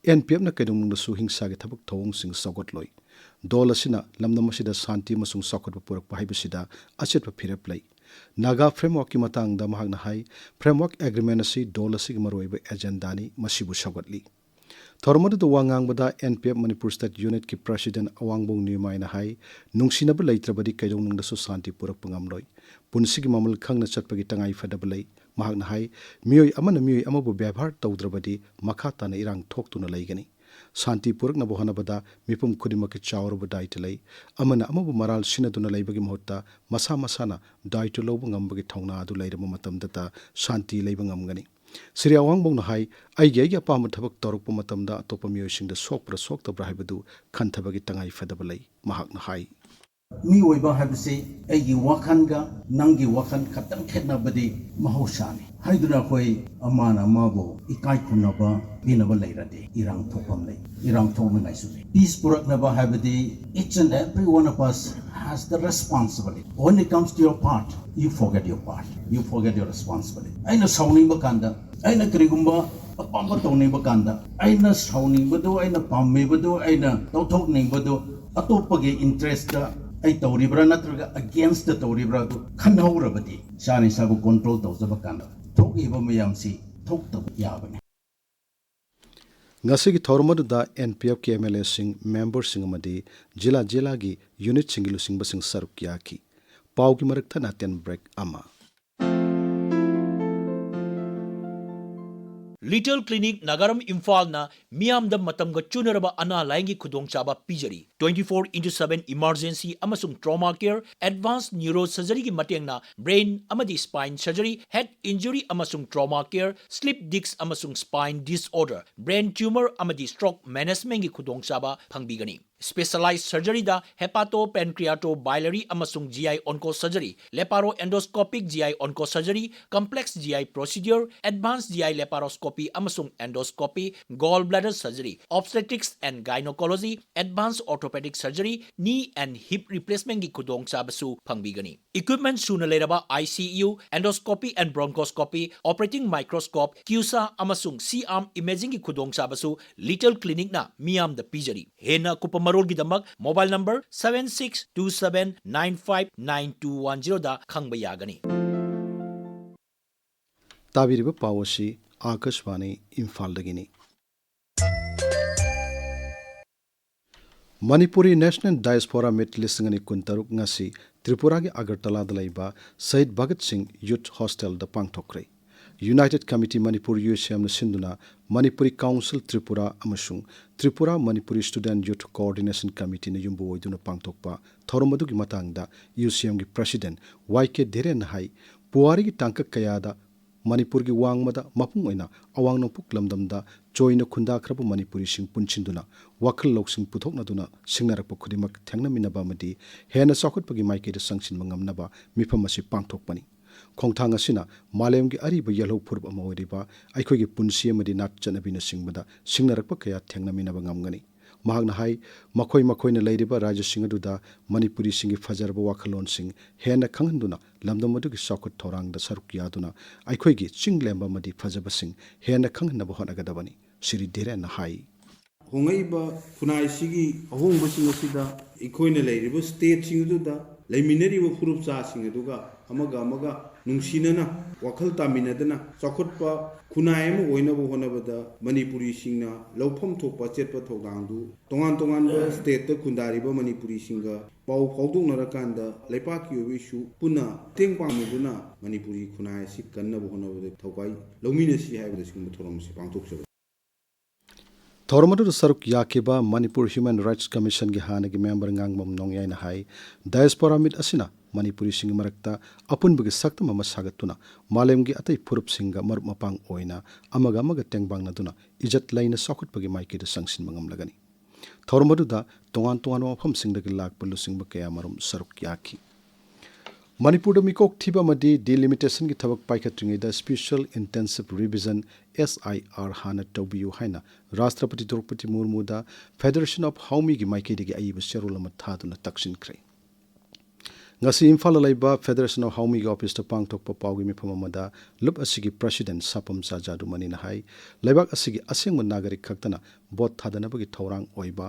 ꯑꯦꯟ ꯄꯤ ꯑꯦꯐꯅ ꯀꯩꯗꯧꯅꯨꯡꯗꯁꯨ ꯍꯤꯡꯁꯥꯒꯤ ꯊꯕꯛ ꯊꯧꯑꯣꯡꯁꯤꯡ ꯁꯧꯒꯠꯂꯣꯏ꯫ ꯗꯣꯜ ꯑꯁꯤꯅ ꯂꯝꯗꯝ ꯑꯁꯤꯗ ꯁꯥꯟꯇꯤ ꯑꯃꯁꯨꯡ ꯆꯥꯎꯈꯠꯄ ꯄꯨꯔꯛꯄ ꯍꯥꯏꯕꯁꯤꯗ ꯑꯆꯦꯠꯄ ꯐꯤꯔꯦꯞ ꯂꯩ꯫ ꯅꯥꯒꯥ ꯐ꯭ꯔꯦꯝꯋꯥꯔꯛꯀꯤ ꯃꯇꯥꯡꯗ ꯃꯍꯥꯛꯅ ꯍꯥꯏ, ꯐ꯭ꯔꯦꯝꯋꯥꯔꯛ ꯑꯦꯒ꯭ꯔꯤꯃꯦꯟ ꯑꯁꯤ ꯗꯣꯜ ꯑꯁꯤꯒꯤ ꯃꯔꯨꯑꯣꯏꯕ ꯑꯦꯖꯦꯟꯗꯥꯅꯤ, ꯃꯁꯤꯕꯨ ꯁꯧꯒꯠꯂꯤ꯫ ꯊꯧꯔꯝ ꯑꯗꯨꯗ ꯋꯥ ꯉꯥꯡꯕꯗ N P F Manipur state ꯌꯨꯅꯤꯠꯀꯤ ꯄ꯭ꯔꯦꯁꯤꯗꯦꯟꯠ ꯑꯋꯥꯡꯕꯣꯡ ꯅꯤꯔꯃꯥꯏꯅ ꯍꯥꯏ, ꯅꯨꯡꯁꯤꯅꯕ ꯂꯩꯇ꯭ꯔꯕꯗꯤ ꯀꯩꯗꯧꯅꯨꯡꯗꯁꯨ ꯁꯥꯟꯇꯤ ꯄꯨꯔꯛꯄ ꯉꯝꯂꯣꯏ꯫ ꯄꯨꯟꯁꯤꯒꯤ ꯃꯃꯜ ꯈꯪꯅ ꯆꯠꯄꯒꯤ ꯇꯉꯥꯏ ꯐꯗꯕ ꯂꯩ꯫ ꯃꯍꯥꯛꯅ ꯍꯥꯏ, ꯃꯤꯑꯣꯏ ꯑꯃꯅ ꯃꯤꯑꯣꯏ ꯑꯃꯕꯨ ꯕꯦꯕꯥꯔ ꯇꯧꯗ꯭ꯔꯕꯗꯤ ꯃꯈꯥ ꯇꯥꯅ ꯏꯔꯥꯡ ꯊꯣꯛꯇꯨꯅ ꯂꯩꯒꯅꯤ꯫ ꯁꯥꯟꯇꯤ ꯄꯨꯔꯛꯅꯕ ꯍꯣꯠꯅꯕꯗ ꯃꯤꯄꯨꯝ ꯈꯨꯗꯤꯡꯃꯛꯀꯤ ꯆꯥꯎꯔꯕ ꯗꯥꯏꯇ ꯂꯩ꯫ ꯑꯃꯅ ꯑꯃꯕꯨ ꯃꯔꯥꯜ ꯁꯤꯟꯅꯗꯨꯅ ꯂꯩꯕꯒꯤ ꯃꯍꯨꯠꯇ ꯃꯁꯥ ꯃꯁꯥꯅ ꯗꯥꯏꯇ ꯂꯧꯕ ꯉꯝꯕꯒꯤ ꯊꯧꯅꯥ ꯑꯗꯨ ꯂꯩꯔꯕ ꯃꯇꯝꯗꯇ ꯁꯥꯟꯇꯤ ꯂꯩꯕ ꯉꯝꯒꯅꯤ꯫ ꯁ꯭ꯔꯤ ꯑꯋꯥꯡꯕꯣꯡꯅ ꯍꯥꯏ, ꯑꯩꯒꯤ ꯑꯩꯒꯤ ꯑꯄꯥꯝꯕ ꯊꯕꯛ ꯇꯧꯔꯛꯄ ꯃꯇꯝꯗ ꯑꯇꯣꯞꯄ ꯃꯤꯑꯣꯏꯁꯤꯡꯗ ꯁꯣꯛꯄ꯭ꯔꯥ ꯁꯣꯛꯇꯕ꯭ꯔꯥ ꯍꯥꯏꯕꯗꯨ ꯈꯟꯊꯕꯒꯤ ꯇꯉꯥꯏ ꯐꯗꯕ ꯂꯩ, ꯃꯍꯥꯛꯅ ꯍꯥꯏ꯫ ꯃꯤꯑꯣꯏꯕ ꯍꯥꯏꯕꯁꯤ ꯑꯩꯒꯤ ꯋꯥꯈꯜꯒ ꯅꯪꯒꯤ ꯋꯥꯈꯜ ꯈꯛꯇꯪ ꯈꯦꯠꯅꯕꯗꯤ ꯃꯍꯧꯁꯥꯅꯤ ꯍꯥꯏꯗꯨꯅ ꯑꯩꯈꯣꯏ ꯑꯃꯅ ꯑꯃꯕꯨ ꯏꯀꯥꯏ ꯈꯨꯝꯅꯕ ꯄꯤꯅꯕ ꯂꯩꯔꯗꯤ ꯏꯔꯥꯡ ꯊꯣꯛꯐꯝ ꯂꯩ, ꯏꯔꯥꯡ ꯊꯣꯛꯅꯤꯡꯉꯥꯏꯁꯨ ꯂꯩ꯫ ꯄꯤꯁ ꯄꯨꯔꯛꯅꯕ ꯍꯥꯏꯕꯗꯤ each and every one of us has the responsibility. When it comes to your part, you forget your part, you forget your responsibility. ꯑꯩꯅ ꯁꯥꯎꯅꯤꯡꯕ ꯀꯥꯟꯗ, ꯑꯩꯅ ꯀꯔꯤꯒꯨꯝꯕ ꯑꯄꯥꯝꯕ ꯇꯧꯅꯤꯡꯕ ꯀꯥꯟꯗ, ꯑꯩꯅ ꯁꯥꯎꯅꯤꯡꯕꯗꯨ, ꯑꯩꯅ ꯄꯥꯝꯃꯤꯕꯗꯨ, ꯑꯩꯅ ꯇꯧꯊꯣꯛꯅꯤꯡꯕꯗꯨ ꯑꯇꯣꯞꯄꯒꯤ ꯏꯟꯇꯔꯦꯁꯇ ꯑꯩ ꯇꯧꯔꯤꯕ꯭ꯔꯥ ꯅꯠꯇ꯭ꯔꯒ ꯑꯒꯦꯟꯁꯇ ꯇꯧꯔꯤꯕ꯭ꯔꯥ ꯑꯗꯨ ꯈꯟꯍꯧꯔꯕꯗꯤ ꯏꯁꯥꯅ ꯏꯁꯥꯕꯨ ꯀꯣꯟꯇ꯭ꯔꯣꯜ ꯇꯧꯖꯕ ꯀꯥꯟꯗ ꯊꯣꯛꯂꯤꯕ ꯃꯌꯥꯝꯁꯤ ꯊꯣꯛꯇꯕ ꯌꯥꯕꯅꯤ꯫ ꯉꯁꯤꯒꯤ ꯊꯧꯔꯝ ꯑꯗꯨꯗ ꯑꯦꯟ ꯄꯤ ꯑꯦꯐꯀꯤ ꯑꯦꯝ ꯑꯦꯜ ꯑꯦꯁꯤꯡ, ꯃꯦꯝꯕꯔꯁꯤꯡ ꯑꯃꯗꯤ ꯖꯤꯂꯥ ꯖꯤꯂꯥꯒꯤ ꯌꯨꯅꯤꯠꯁꯤꯡꯒꯤ ꯂꯨꯆꯤꯡꯕꯁꯤꯡ ꯁꯔꯨꯛ ꯌꯥꯈꯤ꯫ ꯄꯥꯎꯒꯤ ꯃꯔꯛ ꯊꯠꯅ ꯇꯦꯟ ꯕ꯭ꯔꯦꯛ ꯑꯃ꯫ ꯂꯤꯇꯜ ꯀ꯭ꯂꯤꯅꯤꯛ ꯅꯥꯒꯥꯔꯝ ꯏꯝꯐꯥꯜꯅ ꯃꯤꯌꯥꯝꯗ ꯃꯇꯝꯒ ꯆꯨꯅꯔꯕ ꯑꯅꯥ ꯂꯥꯌꯦꯡꯒꯤ ꯈꯨꯗꯣꯡꯆꯥꯕ ꯄꯤꯖꯔꯤ꯫ Twenty four into seven emergency ꯑꯃꯁꯨꯡ trauma care, advanced neuro surgeryꯒꯤ ꯃꯇꯦꯡꯅ brain ꯑꯃꯗꯤ spine surgery, head injury ꯑꯃꯁꯨꯡ trauma care, slip disc ꯑꯃꯁꯨꯡ spine disorder, brain tumor ꯑꯃꯗꯤ stroke managementꯒꯤ ꯈꯨꯗꯣꯡꯆꯥꯕ ꯐꯪꯕꯤꯒꯅꯤ꯫ Specialized surgeryꯗ hepato pancreato biliary ꯑꯃꯁꯨꯡ G I onco surgery, leparo endoscopic G I onco surgery, complex G I procedure, advanced G I laparoscopy ꯑꯃꯁꯨꯡ endoscopy, gall bladder surgery, obstetrics and gynecology, advanced orthopedic surgery, knee and hip replacementꯒꯤ ꯈꯨꯗꯣꯡꯆꯥꯕꯁꯨ ꯐꯪꯕꯤꯒꯅꯤ꯫ Equipment ꯁꯨꯅ ꯂꯩꯔꯕ I C U, endoscopy and bronchoscopy, operating microscope, CUSA ꯑꯃꯁꯨꯡ C-arm imagingꯒꯤ ꯈꯨꯗꯣꯡꯆꯥꯕꯁꯨ little ꯀ꯭ꯂꯤꯅꯤꯛꯅ ꯃꯤꯌꯥꯝꯗ ꯄꯤꯖꯔꯤ꯫ ꯍꯦꯟꯅ ꯑꯀꯨꯞꯄ ꯃꯔꯣꯜꯒꯤꯗꯃꯛ mobile number seven six two seven nine five nine two one zero ꯗ ꯈꯪꯕ ꯌꯥꯒꯅꯤ꯫ ꯇꯥꯕꯤꯔꯤꯕ ꯄꯥꯎ ꯑꯁꯤ ꯑꯥꯀꯥꯁꯕꯥꯅꯤ ꯏꯝꯐꯥꯜꯗꯒꯤꯅꯤ꯫ ꯃꯅꯤꯄꯨꯔꯤ National Diaspora Meet ꯂꯤꯁꯤꯡ ꯑꯅꯤ ꯀꯨꯟꯇꯔꯨꯛ ꯉꯁꯤ ꯇ꯭ꯔꯤꯄꯨꯔꯥꯒꯤ ꯑꯒꯔꯇꯂꯥꯗ ꯂꯩꯕ ꯁꯍꯤꯗ ꯚꯒꯠ ꯁꯤꯡ Youth Hostel ꯗ ꯄꯥꯡꯊꯣꯛꯈ꯭ꯔꯦ꯫ United Committee Manipur, UCM ꯅ ꯁꯤꯟꯗꯨꯅ ꯃꯅꯤꯄꯨꯔꯤ Council ꯇ꯭ꯔꯤꯄꯨꯔꯥ ꯑꯃꯁꯨꯡ Tripura Manipuri Student Youth Coordination Committee ꯅ ꯌꯨꯝꯕꯨ ꯑꯣꯏꯗꯨꯅ ꯄꯥꯡꯊꯣꯛꯄ ꯊꯧꯔꯝ ꯑꯗꯨꯒꯤ ꯃꯇꯥꯡꯗ UCM ꯒꯤ President ꯋꯥꯏ ꯀꯦ ꯙꯤꯔꯦꯟꯅ ꯍꯥꯏ, ꯄꯨꯋꯥꯔꯤꯒꯤ ꯇꯥꯡꯀꯛ ꯀꯌꯥꯗ ꯃꯅꯤꯄꯨꯔꯒꯤ ꯋꯥꯡꯃꯗ ꯃꯄꯨꯡ ꯑꯣꯏꯅ ꯑꯋꯥꯡ ꯅꯣꯡꯄꯣꯛ ꯂꯝꯗꯝꯗ ꯆꯣꯏꯅ ꯈꯨꯟꯗꯥꯈ꯭ꯔꯕ ꯃꯅꯤꯄꯨꯔꯤꯁꯤꯡ ꯄꯨꯟꯁꯤꯟꯗꯨꯅ ꯋꯥꯈꯜ ꯂꯧꯁꯤꯡ ꯄꯨꯊꯣꯛꯅꯗꯨꯅ ꯁꯤꯡꯅꯔꯛꯄ ꯈꯨꯗꯤꯡꯃꯛ ꯊꯦꯡꯅꯃꯤꯟꯅꯕ ꯑꯃꯗꯤ ꯍꯦꯟꯅ ꯆꯥꯎꯈꯠꯄꯒꯤ ꯃꯥꯏꯀꯩꯗ ꯆꯪꯁꯤꯟꯕ ꯉꯝꯅꯕ ꯃꯤꯐꯝ ꯑꯁꯤ ꯄꯥꯡꯊꯣꯛꯄꯅꯤ꯫ ꯈꯣꯡꯊꯥꯡ ꯑꯁꯤꯅ ꯃꯥꯂꯦꯝꯒꯤ ꯑꯔꯤꯕ ꯌꯦꯜꯍꯧ ꯐꯨꯔꯨꯞ ꯑꯃ ꯑꯣꯏꯔꯤꯕ ꯑꯩꯈꯣꯏꯒꯤ ꯄꯨꯟꯁꯤ ꯑꯃꯗꯤ ꯅꯥꯠ ꯆꯠꯅꯕꯤꯅꯆꯤꯡꯕꯗ ꯁꯤꯡꯅꯔꯛꯄ ꯀꯌꯥ ꯊꯦꯡꯅꯃꯤꯟꯅꯕ ꯉꯝꯒꯅꯤ꯫ ꯃꯍꯥꯛꯅ ꯍꯥꯏ, ꯃꯈꯣꯏ ꯃꯈꯣꯏꯅ ꯂꯩꯔꯤꯕ ꯔꯥꯖ꯭ꯌꯁꯤꯡ ꯑꯗꯨꯗ ꯃꯅꯤꯄꯨꯔꯤꯁꯤꯡꯒꯤ ꯐꯖꯔꯕ ꯋꯥꯈꯜꯂꯣꯟꯁꯤꯡ ꯍꯦꯟꯅ ꯈꯪꯍꯟꯗꯨꯅ ꯂꯝꯗꯝ ꯑꯗꯨꯒꯤ ꯆꯥꯎꯈꯠ ꯊꯧꯔꯥꯡꯗ ꯁꯔꯨꯛ ꯌꯥꯗꯨꯅ ꯑꯩꯈꯣꯏꯒꯤ ꯆꯤꯡ ꯂꯦꯝꯕ ꯑꯃꯗꯤ ꯐꯖꯕꯁꯤꯡ ꯍꯦꯟꯅ ꯈꯪꯍꯟꯅꯕ ꯍꯣꯠꯅꯒꯗꯕꯅꯤ, ꯁ꯭ꯔꯤ ꯙꯤꯔꯦꯟꯅ ꯍꯥꯏ꯫ ꯍꯣꯡꯂꯛꯏꯕ ꯈꯨꯟꯅꯥꯏꯁꯤꯒꯤ ꯑꯍꯣꯡꯕꯁꯤꯡ ꯑꯁꯤꯗ ꯑꯩꯈꯣꯏꯅ ꯂꯩꯔꯤꯕ ꯁ꯭ꯇꯦꯠꯁꯤꯡ ꯑꯗꯨꯗ ꯂꯩꯃꯤꯟꯅꯔꯤꯕ ꯐꯨꯔꯨꯞꯆꯥꯁꯤꯡ ꯑꯗꯨꯒ ꯑꯃꯒ ꯑꯃꯒ ꯅꯨꯡꯁꯤꯅꯅ ꯋꯥꯈꯜ ꯇꯥꯃꯤꯟꯅꯗꯅ ꯆꯥꯎꯈꯠꯄ ꯈꯨꯟꯅꯥꯏ ꯑꯃ ꯑꯣꯏꯅꯕ ꯍꯣꯠꯅꯕꯗ ꯃꯅꯤꯄꯨꯔꯤꯁꯤꯡꯅ ꯂꯧꯐꯝ ꯊꯣꯛꯄ ꯑꯆꯦꯠꯄ ꯊꯧꯗꯥꯡꯗꯨ ꯇꯣꯉꯥꯟ ꯇꯣꯉꯥꯟꯕ ꯁ꯭ꯇꯦꯠꯇ ꯈꯨꯟꯗꯥꯔꯤꯕ ꯃꯅꯤꯄꯨꯔꯤꯁꯤꯡꯒ ꯄꯥꯎ ꯐꯥꯎꯗꯣꯛꯅꯔꯀꯥꯟꯗ ꯂꯩꯄꯥꯛꯀꯤ ꯑꯣꯏꯕ ꯏꯁꯨ ꯄꯨꯟꯅ ꯃꯇꯦꯡ ꯄꯥꯡꯅꯗꯨꯅ ꯃꯅꯤꯄꯨꯔꯤ ꯈꯨꯟꯅꯥꯏ ꯑꯁꯤ ꯀꯟꯅꯕ ꯍꯣꯠꯅꯕꯗ ꯊꯧꯒꯥꯏ ꯂꯧꯃꯤꯟꯅꯁꯤ ꯍꯥꯏꯕꯗ ꯁꯤꯒꯨꯝꯕ ꯊꯧꯔꯝ ꯑꯁꯤ ꯄꯥꯡꯊꯣꯛꯆꯕꯅꯤ꯫ ꯊꯧꯔꯝ ꯑꯗꯨꯗ ꯁꯔꯨꯛ ꯌꯥꯈꯤꯕ ꯃꯅꯤꯄꯨꯔ Human Rights Commission ꯒꯤ ꯍꯥꯟꯅꯒꯤ member ꯉꯥꯡꯕꯝ ꯅꯣꯡꯌꯥꯏꯅ ꯍꯥꯏ, diaspora meet ꯑꯁꯤꯅ ꯃꯅꯤꯄꯨꯔꯤꯁꯤꯡꯒꯤ ꯃꯔꯛꯇ ꯑꯄꯨꯟꯕꯒꯤ ꯁꯛꯇꯝ ꯑꯃ ꯁꯥꯒꯠꯇꯨꯅ ꯃꯥꯂꯦꯝꯒꯤ ꯑꯇꯩ ꯐꯨꯔꯨꯞꯁꯤꯡꯒ ꯃꯔꯨꯞ ꯃꯄꯥꯡ ꯑꯣꯏꯅ ꯑꯃꯒ ꯑꯃꯒ ꯇꯦꯡꯕꯥꯡꯅꯗꯨꯅ ꯏꯖꯠ ꯂꯩꯅ ꯆꯥꯎꯈꯠꯄꯒꯤ ꯃꯥꯏꯀꯩꯗ ꯆꯪꯁꯤꯟꯕ ꯉꯝꯂꯒꯅꯤ꯫ ꯊꯧꯔꯝ ꯑꯗꯨꯗ ꯇꯣꯉꯥꯟ ꯇꯣꯉꯥꯟꯕ ꯃꯐꯝꯁꯤꯡꯗꯒꯤ ꯂꯥꯛꯄ ꯂꯨꯆꯤꯡꯕ ꯀꯌꯥꯃꯔꯨꯝ ꯁꯔꯨꯛ ꯌꯥꯈꯤ꯫ ꯃꯅꯤꯄꯨꯔꯗ ꯃꯤꯀꯣꯛ ꯊꯤꯕ ꯑꯃꯗꯤ delimitationꯒꯤ ꯊꯕꯛ ꯄꯥꯏꯈꯠꯇ꯭ꯔꯤꯉꯩꯗ Special Intensive Revision, SIR, ꯍꯥꯟꯅ ꯇꯧꯕꯤꯌꯨ ꯍꯥꯏꯅ ꯔꯥꯁꯇ꯭ꯔꯄꯇꯤ ꯗ꯭ꯔꯧꯄꯗꯤ ꯃꯨꯔꯃꯨꯗ Federation of Haomiꯒꯤ ꯃꯥꯏꯀꯩꯗꯒꯤ ꯑꯏꯕ ꯆꯦꯔꯣꯜ ꯑꯃ ꯊꯥꯗꯨꯅ ꯇꯛꯁꯤꯟꯈ꯭ꯔꯦ꯫ ꯉꯁꯤ ꯏꯝꯐꯥꯜꯗ ꯂꯩꯕ Federation of Haomiꯒꯤ officeꯇ ꯄꯥꯡꯊꯣꯛꯄ ꯄꯥꯎꯒꯤ ꯃꯤꯐꯝ ꯑꯃꯗ ꯂꯨꯞ ꯑꯁꯤꯒꯤ President ꯁꯥꯄꯝꯆꯥ ꯖꯥꯗꯨꯃꯅꯤꯅ ꯍꯥꯏ, ꯂꯩꯕꯥꯛ ꯑꯁꯤꯒꯤ ꯑꯁꯦꯡꯕ ꯅꯥꯒꯔꯤꯛ ꯈꯛꯇꯅ vote ꯊꯥꯗꯅꯕꯒꯤ ꯊꯧꯔꯥꯡ ꯑꯣꯏꯕ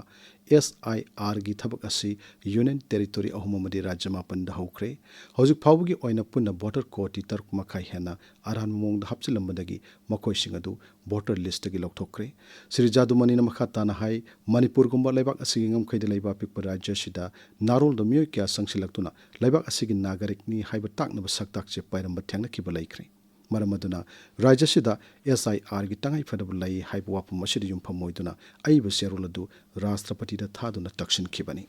ꯑꯦꯁ ꯑꯥꯏ ꯑꯥꯔꯒꯤ ꯊꯕꯛ ꯑꯁꯤ ꯌꯨꯅꯤꯌꯟ ꯇꯦꯔꯤꯇꯣꯔꯤ ꯑꯍꯨꯝ ꯑꯃꯗꯤ ꯔꯥꯖ꯭ꯌ ꯃꯥꯄꯟꯗ ꯍꯧꯈ꯭ꯔꯦ꯫ ꯍꯧꯖꯤꯛ ꯐꯥꯎꯕꯒꯤ ꯑꯣꯏꯅ ꯄꯨꯟꯅ ꯚꯣꯇꯔ ꯀꯣꯇꯤ ꯇꯔꯨꯛ ꯃꯈꯥꯏ ꯍꯦꯟꯅ ꯑꯔꯥꯟꯕ ꯃꯑꯣꯡꯗ ꯍꯥꯞꯆꯤꯜꯂꯝꯕꯗꯒꯤ ꯃꯈꯣꯏꯁꯤꯡ ꯑꯗꯨ ꯚꯣꯇꯔ ꯂꯤꯁ꯭ꯠꯇꯒꯤ ꯂꯧꯊꯣꯛꯈ꯭ꯔꯦ꯫ ꯁ꯭ꯔꯤ ꯖꯥꯗꯨꯃꯅꯤꯅ ꯃꯈꯥ ꯇꯥꯅ ꯍꯥꯏ, ꯃꯅꯤꯄꯨꯔꯒꯨꯝꯕ ꯂꯩꯕꯥꯛ ꯑꯁꯤꯒꯤ ꯉꯝꯈꯩꯗ ꯂꯩꯕ ꯑꯄꯤꯛꯄ ꯔꯥꯖ꯭ꯌ ꯑꯁꯤꯗ ꯅꯥꯔꯣꯜꯗ ꯃꯤꯑꯣꯏ ꯀꯌꯥ ꯆꯪꯁꯤꯜꯂꯛꯇꯨꯅ ꯂꯩꯕꯥꯛ ꯑꯁꯤꯒꯤ ꯅꯥꯒꯔꯤꯛꯅꯤ ꯍꯥꯏꯕ ꯇꯥꯛꯅꯕ ꯁꯛꯇꯥꯛ ꯆꯦ ꯄꯥꯏꯔꯝꯕ ꯊꯦꯡꯅꯈꯤꯕ ꯂꯩꯈ꯭ꯔꯦ꯫ ꯃꯔꯝ ꯑꯗꯨꯅ ꯔꯥꯖ꯭ꯌ ꯑꯁꯤꯗ ꯑꯦꯁ ꯑꯥꯏ ꯑꯥꯔꯒꯤ ꯇꯉꯥꯏ ꯐꯗꯕ ꯂꯩ ꯍꯥꯏꯕ ꯋꯥꯐꯝ ꯑꯁꯤꯗ ꯌꯨꯝꯐꯝ ꯑꯣꯏꯗꯨꯅ ꯑꯏꯕ ꯆꯦꯔꯣꯜ ꯑꯗꯨ ꯔꯥꯁꯇ꯭ꯔꯄꯇꯤꯗ ꯊꯥꯗꯨꯅ ꯇꯛꯁꯤꯟꯈꯤꯕꯅꯤ꯫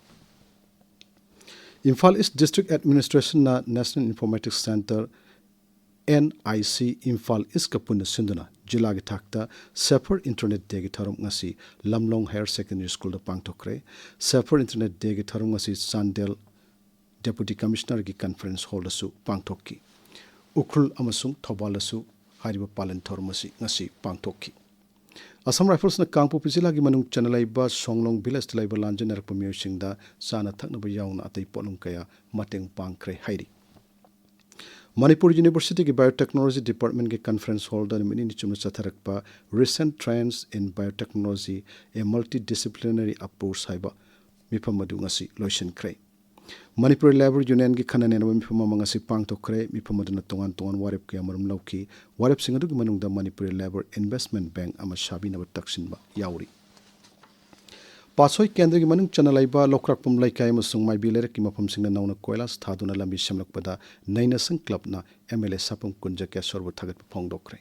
ꯏꯝꯐꯥꯜ ꯏꯁ꯭ꯠ ꯗꯤꯁꯇ꯭ꯔꯤꯛ ꯑꯦꯗꯃꯤꯅꯤꯁꯇ꯭ꯔꯦꯁꯟꯅ national informatics centre, N I C, Imphal ꯏꯁ꯭ꯠꯀ ꯄꯨꯟꯅ ꯁꯤꯟꯗꯨꯅ ꯖꯤꯂꯥꯒꯤ ꯊꯥꯛꯇ ꯁꯦꯐꯔ ꯏꯟꯇꯔꯅꯦꯠ ꯗꯦꯒꯤ ꯊꯧꯔꯝ ꯉꯁꯤ ꯂꯝꯂꯣꯡ ꯍꯥꯌꯔ ꯁꯦꯀꯦꯟꯗꯔꯤ ꯁ꯭ꯀꯨꯜꯗ ꯄꯥꯡꯊꯣꯛꯈ꯭ꯔꯦ꯫ ꯁꯦꯐꯔ ꯏꯟꯇꯔꯅꯦꯠ ꯗꯦꯒꯤ ꯊꯧꯔꯝ ꯉꯁꯤ ꯆꯥꯟꯗꯦꯜ ꯗꯦꯄꯨꯇꯤ ꯀꯃꯤꯁꯅꯔꯒꯤ ꯀꯟꯐꯔꯦꯟꯁ ꯍꯣꯜꯗꯁꯨ ꯄꯥꯡꯊꯣꯛꯈꯤ꯫ ꯎꯈ꯭ꯔꯨꯜ ꯑꯃꯁꯨꯡ ꯊꯧꯕꯥꯜꯗꯁꯨ ꯍꯥꯏꯔꯤꯕ ꯄꯥꯂꯟ ꯊꯧꯔꯝ ꯑꯁꯤ ꯉꯁꯤ ꯄꯥꯡꯊꯣꯛꯈꯤ꯫ ꯑꯁꯥꯝ ꯔꯥꯏꯐꯜꯁꯅ ꯀꯥꯡꯄꯣꯛꯄꯤ ꯖꯤꯂꯥꯒꯤ ꯃꯅꯨꯡ ꯆꯟꯅ ꯂꯩꯕ ꯁꯣꯡꯂꯣꯡ ꯚꯤꯂꯦꯖꯇ ꯂꯩꯕ ꯂꯥꯟꯖꯦꯟꯅꯔꯛꯄ ꯃꯤꯑꯣꯏꯁꯤꯡꯗ ꯆꯥꯅ ꯊꯛꯅꯕ ꯌꯥꯎꯅ ꯑꯇꯩ ꯄꯣꯠꯂꯝ ꯀꯌꯥ ꯃꯇꯦꯡ ꯄꯥꯡꯈ꯭ꯔꯦ ꯍꯥꯏꯔꯤ꯫ ꯃꯅꯤꯄꯨꯔ ꯌꯨꯅꯤꯚꯔꯁꯤꯇꯤꯒꯤ ꯕꯥꯏꯑꯣꯇꯦꯛꯅꯣꯂꯣꯖꯤ ꯗꯤꯄꯥꯔꯠꯃꯦꯟꯒꯤ ꯀꯟꯐꯔꯦꯟꯁ ꯍꯣꯜꯗ ꯅꯨꯃꯤꯠ ꯅꯤꯅꯤ ꯆꯨꯞꯅ ꯆꯠꯊꯔꯛꯄ Recent Trends in Biotechnology, a Multidisciplinary Approach ꯍꯥꯏꯕ ꯃꯤꯐꯝ ꯑꯗꯨ ꯉꯁꯤ ꯂꯣꯏꯁꯤꯟꯈ꯭ꯔꯦ꯫ ꯃꯅꯤꯄꯨꯔꯤ ꯂꯦꯕꯔ ꯌꯨꯅꯤꯌꯟꯒꯤ ꯈꯟꯅ ꯅꯩꯅꯕ ꯃꯤꯐꯝ ꯑꯃ ꯉꯁꯤ ꯄꯥꯡꯊꯣꯛꯈ꯭ꯔꯦ꯫ ꯃꯤꯐꯝ ꯑꯗꯨꯅ ꯇꯣꯉꯥꯟ ꯇꯣꯉꯥꯟꯕ ꯋꯥꯔꯦꯞ ꯀꯌꯥꯃꯔꯨꯝ ꯂꯧꯈꯤ꯫ ꯋꯥꯔꯦꯞꯁꯤꯡ ꯑꯗꯨꯒꯤ ꯃꯅꯨꯡꯗ ꯃꯅꯤꯄꯨꯔꯤ ꯂꯦꯕꯔ ꯏꯟꯚꯦꯁ꯭ꯇꯃꯦꯟꯠ ꯕꯦꯡꯛ ꯑꯃ ꯁꯥꯕꯤꯅꯕ ꯇꯛꯁꯤꯟꯕ ꯌꯥꯎꯔꯤ꯫ ꯄꯥꯠꯁꯣꯏ ꯀꯦꯟꯗ꯭ꯔꯒꯤ ꯃꯅꯨꯡ ꯆꯟꯅ ꯂꯩꯕ ꯂꯧꯀ꯭ꯔꯥꯛꯄꯝ ꯂꯩꯀꯥꯏ ꯑꯃꯁꯨꯡ ꯃꯥꯏꯕꯤ ꯂꯩꯔꯛꯀꯤ ꯃꯐꯝꯁꯤꯡꯗ ꯅꯧꯅ ꯀꯣꯏꯂꯥꯁ ꯊꯥꯗꯨꯅ ꯂꯝꯕꯤ ꯁꯦꯝꯂꯛꯄꯗ ꯅꯩꯅꯁꯪ ꯀ꯭ꯂꯕꯅ ꯑꯦꯝ ꯑꯦꯜ ꯑꯦ ꯁꯥꯄꯝ ꯀꯨꯟꯖꯀꯦꯁꯣꯔꯕꯨ ꯊꯥꯒꯠꯄ ꯐꯣꯡꯗꯣꯛꯈ꯭ꯔꯦ꯫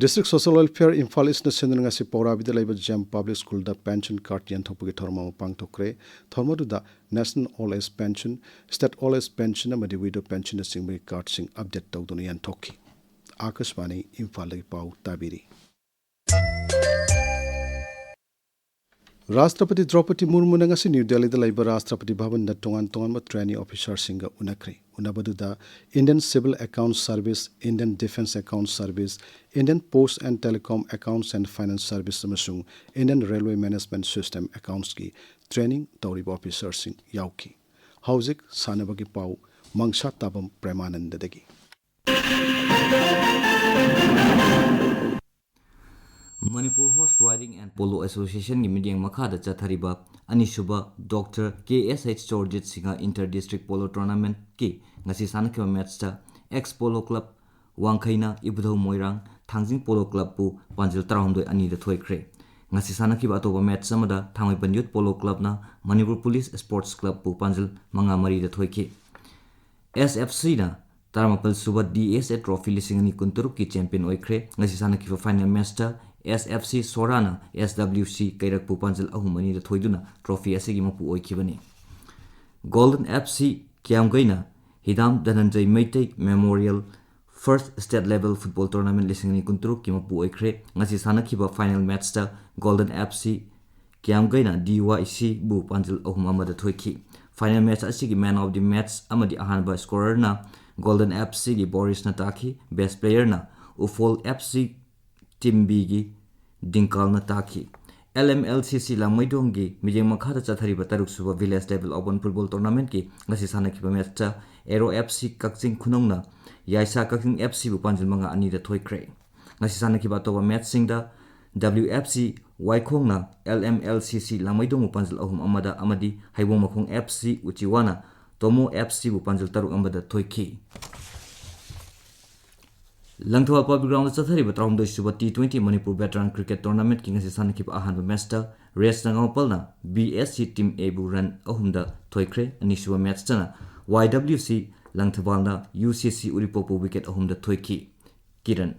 ꯗꯤꯁꯇ꯭ꯔꯤꯛ ꯁꯣꯁꯤꯌꯦꯜ ꯋꯦꯜꯐꯤꯌꯔ ꯏꯝꯐꯥꯜ ꯏꯁ꯭ꯠꯅ ꯁꯤꯟꯗꯨꯅ ꯉꯁꯤ ꯄꯧꯔꯥꯕꯤꯗ ꯂꯩꯕ ꯖꯦꯝ ꯄꯕ꯭ꯂꯤꯛ ꯁ꯭ꯀꯨꯜꯗ ꯄꯦꯟꯁꯟ ꯀꯥꯔꯗ ꯌꯦꯟꯊꯣꯛꯄꯒꯤ ꯊꯧꯔꯝ ꯑꯃ ꯄꯥꯡꯊꯣꯛꯈ꯭ꯔꯦ꯫ ꯊꯧꯔꯝ ꯑꯗꯨꯗ national old age pension, state old age pension ꯑꯃꯗꯤ ꯋꯤꯗꯣ ꯄꯦꯟꯁꯟꯅꯆꯤꯡꯕꯒꯤ ꯀꯥꯔꯗꯁꯤꯡ ꯑꯞꯗꯦꯠ ꯇꯧꯗꯨꯅ ꯌꯦꯟꯊꯣꯛꯈꯤ꯫ ꯑꯥꯀꯥꯁꯕꯥꯅꯤ ꯏꯝꯐꯥꯜꯗꯒꯤ ꯄꯥꯎ ꯇꯥꯕꯤꯔꯤ꯫ ꯔꯥꯁꯇ꯭ꯔꯄꯇꯤ ꯗ꯭ꯔꯧꯄꯗꯤ ꯃꯨꯔꯃꯨꯅ ꯉꯁꯤ ꯅ꯭ꯌꯨ ꯗꯦꯜꯂꯤꯗ ꯂꯩꯕ ꯔꯥꯁꯇ꯭ꯔꯄꯇꯤ ꯚꯕꯟꯗ ꯇꯣꯉꯥꯟ ꯇꯣꯉꯥꯟꯕ ꯇ꯭ꯔꯦꯅꯤ ꯑꯣꯐꯤꯁꯥꯔꯁꯤꯡꯒ ꯎꯅꯈ꯭ꯔꯦ꯫ ꯎꯅꯕꯗꯨꯗ Indian civil account service, Indian defence account service, Indian post and telecom accounts and finance service ꯑꯃꯁꯨꯡ ꯏꯟꯗꯤꯌꯟ ꯔꯦꯜꯋꯦ ꯃꯦꯅꯦꯖꯃꯦꯟꯠ ꯁꯤꯁꯇꯦꯝ ꯑꯦꯀꯥꯎꯟꯠꯁꯀꯤ ꯇ꯭ꯔꯦꯅꯤꯡ ꯇꯧꯔꯤꯕ ꯑꯣꯐꯤꯁꯥꯔꯁꯤꯡ ꯌꯥꯎꯈꯤ꯫ ꯍꯧꯖꯤꯛ ꯁꯥꯟꯅꯕꯒꯤ ꯄꯥꯎ ꯃꯪꯁꯥ ꯇꯥꯕꯝ ꯄ꯭ꯔꯦꯃꯥꯅꯟꯗꯗꯒꯤ꯫ Manipur Horse Riding and Polo Associationꯒꯤ ꯃꯤꯠꯌꯦꯡ ꯃꯈꯥꯗ ꯆꯠꯊꯔꯤꯕ ꯑꯅꯤꯁꯨꯕ doctor K S H Chorjit Singh Inter District Polo Tournamentꯀꯤ ꯉꯁꯤ ꯁꯥꯟꯅꯈꯤꯕ ꯃꯦꯠꯆꯇ ꯑꯦꯛꯁ ꯄꯣꯂꯣ ꯀ꯭ꯂꯕ ꯋꯥꯡꯈꯩꯅ ꯏꯕꯨꯙꯧ ꯃꯣꯏꯔꯥꯡ ꯊꯥꯡꯖꯤꯡ ꯄꯣꯂꯣ ꯀ꯭ꯂꯕꯄꯨ ꯄꯥꯟꯖꯤꯜ ꯇꯔꯥꯍꯨꯝꯗꯣꯏ ꯑꯅꯤꯗ ꯊꯣꯏꯈ꯭ꯔꯦ꯫ ꯉꯁꯤ ꯁꯥꯟꯅꯈꯤꯕ ꯑꯇꯣꯞꯄ ꯃꯦꯠꯆ ꯑꯃꯗ ꯊꯥꯡꯃꯩꯕꯟ ꯌꯨꯠ ꯄꯣꯂꯣ ꯀ꯭ꯂꯕꯅ ꯃꯅꯤꯄꯨꯔ ꯄꯨꯂꯤꯁ ꯁ꯭ꯄꯣꯔꯠꯁ ꯀ꯭ꯂꯕꯄꯨ ꯄꯥꯟꯖꯤꯜ ꯃꯉꯥ ꯃꯔꯤꯗ ꯊꯣꯏꯈꯤ꯫ ꯑꯦꯁ ꯑꯦꯐ ꯁꯤꯅ ꯇꯔꯥꯃꯥꯄꯜ ꯁꯨꯕ ꯗꯤ ꯑꯦꯁ ꯑꯦ ꯇ꯭ꯔꯣꯐꯤ ꯂꯤꯁꯤꯡ ꯑꯅꯤ ꯀꯨꯟꯇꯔꯨꯛꯀꯤ ꯆꯦꯝꯄꯤꯌꯟ ꯑꯣꯏꯈ꯭ꯔꯦ꯫ ꯉꯁꯤ ꯁꯥꯟꯅꯈꯤꯕ ꯐꯥꯏꯅꯦꯜ ꯃꯦꯠꯆꯇ ꯑꯦꯁ ꯑꯦꯐ ꯁꯤ ꯁꯣꯔꯥꯅ ꯑꯦꯁ ꯗꯕ꯭ꯂꯤꯎ ꯁꯤ ꯀꯩꯔꯛꯄꯨ ꯄꯥꯟꯖꯤꯜ ꯑꯍꯨꯝ ꯑꯅꯤꯗ ꯊꯣꯏꯗꯨꯅ ꯇ꯭ꯔꯣꯐꯤ ꯑꯁꯤꯒꯤ ꯃꯄꯨ ꯑꯣꯏꯈꯤꯕꯅꯤ꯫ ꯒꯣꯜꯗꯟ ꯑꯦꯐ ꯁꯤ ꯀꯤꯌꯥꯝꯒꯩꯅ ꯍꯤꯗꯥꯝ ꯙꯅꯟꯖꯩ ꯃꯩꯇꯩ ꯃꯦꯃꯣꯔꯤꯌꯦꯜ ꯐꯥꯔꯁ ꯁ꯭ꯇꯦꯠ ꯂꯦꯚꯦꯜ ꯐꯨꯠꯕꯣꯜ ꯇꯣꯔꯅꯥꯃꯦꯟꯠ ꯂꯤꯁꯤꯡ ꯑꯅꯤ ꯀꯨꯟꯇꯔꯨꯛꯀꯤ ꯃꯄꯨ ꯑꯣꯏꯈ꯭ꯔꯦ꯫ ꯉꯁꯤ ꯁꯥꯟꯅꯈꯤꯕ ꯐꯥꯏꯅꯦꯜ ꯃꯦꯠꯆꯇ ꯒꯣꯜꯗꯟ ꯑꯦꯐ ꯁꯤ ꯀꯤꯌꯥꯝꯒꯩꯅ ꯗꯤ ꯋꯥꯏ ꯁꯤꯕꯨ ꯄꯥꯟꯖꯤꯜ ꯑꯍꯨꯝ ꯑꯃꯗ ꯊꯣꯏꯈꯤ꯫ ꯐꯥꯏꯅꯦꯜ ꯃꯦꯠꯆ ꯑꯁꯤꯒꯤ ꯃꯦꯟ ꯑꯣꯐ ꯗꯤ ꯃꯦꯠꯆ ꯑꯃꯗꯤ ꯑꯍꯥꯟꯕ ꯁ꯭ꯀꯣꯔꯔꯅ ꯒꯣꯜꯗꯟ ꯑꯦꯐ ꯁꯤꯒꯤ ꯕꯣꯔꯤꯁꯅ ꯇꯥꯈꯤ꯫ ꯕꯦꯁ ꯄ꯭ꯂꯦꯌꯔꯅ ꯎꯐꯣꯜ ꯑꯦꯐ ꯁꯤ ꯇꯤꯝ ꯕꯤꯒꯤ ꯗꯤꯡꯀꯥꯜꯅ ꯇꯥꯈꯤ꯫ ꯑꯦꯜ ꯑꯦꯝ ꯑꯦꯜ ꯁꯤ ꯁꯤ ꯂꯥꯡꯃꯩꯗꯣꯡꯒꯤ ꯃꯤꯠꯌꯦꯡ ꯃꯈꯥꯗ ꯆꯠꯊꯔꯤꯕ ꯇꯔꯨꯛꯁꯨꯕ ꯚꯤꯂꯦꯖ ꯂꯦꯚꯦꯜ ꯑꯣꯄꯟ ꯐꯨꯠꯕꯣꯜ ꯇꯣꯔꯅꯥꯃꯦꯟꯠꯀꯤ ꯉꯁꯤ ꯁꯥꯟꯅꯈꯤꯕ ꯃꯦꯠꯆꯇ ꯑꯦꯔꯣ ꯑꯦꯐ ꯁꯤ ꯀꯛꯆꯤꯡ ꯈꯨꯅꯧꯅ ꯌꯥꯏꯁꯥ ꯀꯛꯆꯤꯡ ꯑꯦꯐ ꯁꯤꯕꯨ ꯄꯥꯟꯖꯤꯜ ꯃꯉꯥ ꯑꯅꯤꯗ ꯊꯣꯏꯈ꯭ꯔꯦ꯫ ꯉꯁꯤ ꯁꯥꯟꯅꯈꯤꯕ ꯑꯇꯣꯞꯄ ꯃꯦꯠꯆꯁꯤꯡꯗ W F C ꯋꯥꯏꯈꯣꯡꯅ L M L C ꯁꯤ ꯂꯥꯡꯃꯩꯗꯣꯡꯕꯨ ꯄꯥꯟꯖꯤꯜ ꯑꯍꯨꯝ ꯑꯃꯗ ꯑꯃꯗꯤ ꯍꯩꯕꯣꯡ ꯃꯈꯣꯡ ꯑꯦꯐ ꯁꯤ ꯎꯆꯤꯋꯥꯅ ꯇꯣꯃꯣ ꯑꯦꯐ ꯁꯤꯕꯨ ꯄꯥꯟꯖꯤꯜ ꯇꯔꯨꯛ ꯑꯃꯗ ꯊꯣꯏꯈꯤ꯫ ꯂꯪꯊꯕꯥꯜ ꯄꯕ꯭ꯂꯤꯛ ꯒ꯭ꯔꯥꯎꯟꯗ ꯆꯠꯊꯔꯤꯕ ꯇꯔꯥꯍꯨꯝꯗꯣꯏ ꯁꯨꯕ T twenty Manipur veteran cricket ꯇꯣꯔꯅꯥꯃꯦꯟꯠꯀꯤ ꯉꯁꯤ ꯁꯥꯟꯅꯈꯤꯕ ꯑꯍꯥꯟꯕ ꯃꯦꯠꯆꯇ race ꯅꯒꯥꯃꯄꯥꯜꯅ B S C team ꯑꯦꯕꯨ run ꯑꯍꯨꯝꯗ ꯊꯣꯏꯈ꯭ꯔꯦ꯫ ꯑꯅꯤꯁꯨꯕ ꯃꯦꯠꯆꯇꯅ ꯋꯥꯏ ꯗꯕ꯭ꯂꯤꯎ ꯁꯤ ꯂꯪꯊꯕꯥꯜꯅ ꯌꯨ ꯁꯤ ꯁꯤ ꯎꯔꯤꯄꯣꯛꯄꯨ ꯋꯤꯀꯦꯠ ꯑꯍꯨꯝꯗ ꯊꯣꯏꯈꯤ꯫ ꯀꯤꯔꯟ꯫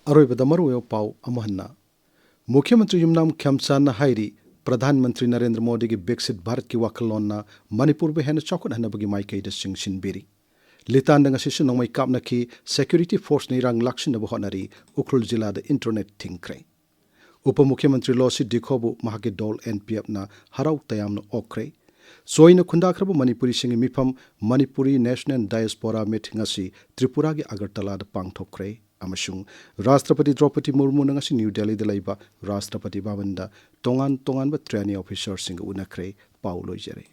ꯑꯔꯣꯏꯕꯗ ꯃꯔꯨꯑꯣꯏꯕ ꯄꯥꯎ ꯑꯃꯨꯛ ꯍꯟꯅ꯫ ꯃꯨꯈ꯭ꯌ ꯃꯟꯇ꯭ꯔꯤ ꯌꯨꯝꯅꯥꯝ ꯈꯦꯝꯆꯥꯟꯅ ꯍꯥꯏꯔꯤ, ꯄ꯭ꯔꯙꯥꯟ ꯃꯟꯇ꯭ꯔꯤ ꯅꯔꯦꯟꯗ꯭ꯔ ꯃꯣꯗꯤꯒꯤ ꯕꯤꯛꯁꯤꯠ ꯚꯥꯔꯠꯀꯤ ꯋꯥꯈꯜꯂꯣꯟꯅ ꯃꯅꯤꯄꯨꯔꯕꯨ ꯍꯦꯟꯅ ꯆꯥꯎꯈꯠꯍꯟꯅꯕꯒꯤ ꯃꯥꯏꯀꯩꯗ ꯆꯪꯁꯤꯟꯕꯤꯔꯤ꯫ ꯂꯤꯇꯥꯟꯗ ꯉꯁꯤꯁꯨ ꯅꯣꯡꯃꯩ ꯀꯥꯞꯅꯈꯤ꯫ ꯁꯦꯀ꯭ꯌꯨꯔꯤꯇꯤ ꯐꯣꯔꯁꯅ ꯏꯔꯥꯡ ꯂꯥꯛꯁꯤꯟꯅꯕ ꯍꯣꯠꯅꯔꯤ꯫ ꯎꯈ꯭ꯔꯨꯜ ꯖꯤꯂꯥꯗ ꯏꯟꯇꯔꯅꯦꯠ ꯊꯤꯡꯈ꯭ꯔꯦ꯫ ꯎꯄ ꯃꯨꯈ꯭ꯌ ꯃꯟꯇ꯭ꯔꯤ ꯂꯣꯁꯤ ꯗꯤꯈꯣꯕꯨ ꯃꯍꯥꯛꯀꯤ ꯗꯣꯜ ꯑꯦꯟ ꯄꯤ ꯑꯦꯐꯅ ꯍꯔꯥꯎ ꯇꯌꯥꯝꯅ ꯑꯣꯛꯈ꯭ꯔꯦ꯫ ꯆꯣꯏꯅ ꯈꯨꯟꯗꯥꯈ꯭ꯔꯕ ꯃꯅꯤꯄꯨꯔꯤꯁꯤꯡꯒꯤ ꯃꯤꯐꯝ ꯃꯅꯤꯄꯨꯔꯤ ꯅꯦꯁꯅꯦꯜ ꯗꯥꯏꯁꯄꯣꯔꯥ ꯃꯤꯠ ꯉꯁꯤ ꯇ꯭ꯔꯤꯄꯨꯔꯥꯒꯤ ꯑꯒꯔꯇꯂꯥꯗ ꯄꯥꯡꯊꯣꯛꯈ꯭ꯔꯦ꯫ ꯑꯃꯁꯨꯡ ꯔꯥꯁꯇ꯭ꯔꯄꯇꯤ ꯗ꯭ꯔꯧꯄꯗꯤ ꯃꯨꯔꯃꯨꯅ ꯉꯁꯤ ꯅ꯭ꯌꯨ ꯗꯦꯜꯂꯤꯗ ꯂꯩꯕ ꯔꯥꯁꯇ꯭ꯔꯄꯇꯤ ꯚꯕꯟꯗ ꯇꯣꯉꯥꯟ ꯇꯣꯉꯥꯟꯕ ꯇ꯭ꯔꯦꯅꯤ ꯑꯣꯐꯤꯁꯥꯔꯁꯤꯡꯒ ꯎꯅꯈ꯭ꯔꯦ꯫ ꯄꯥꯎ ꯂꯣꯏꯖꯔꯦ꯫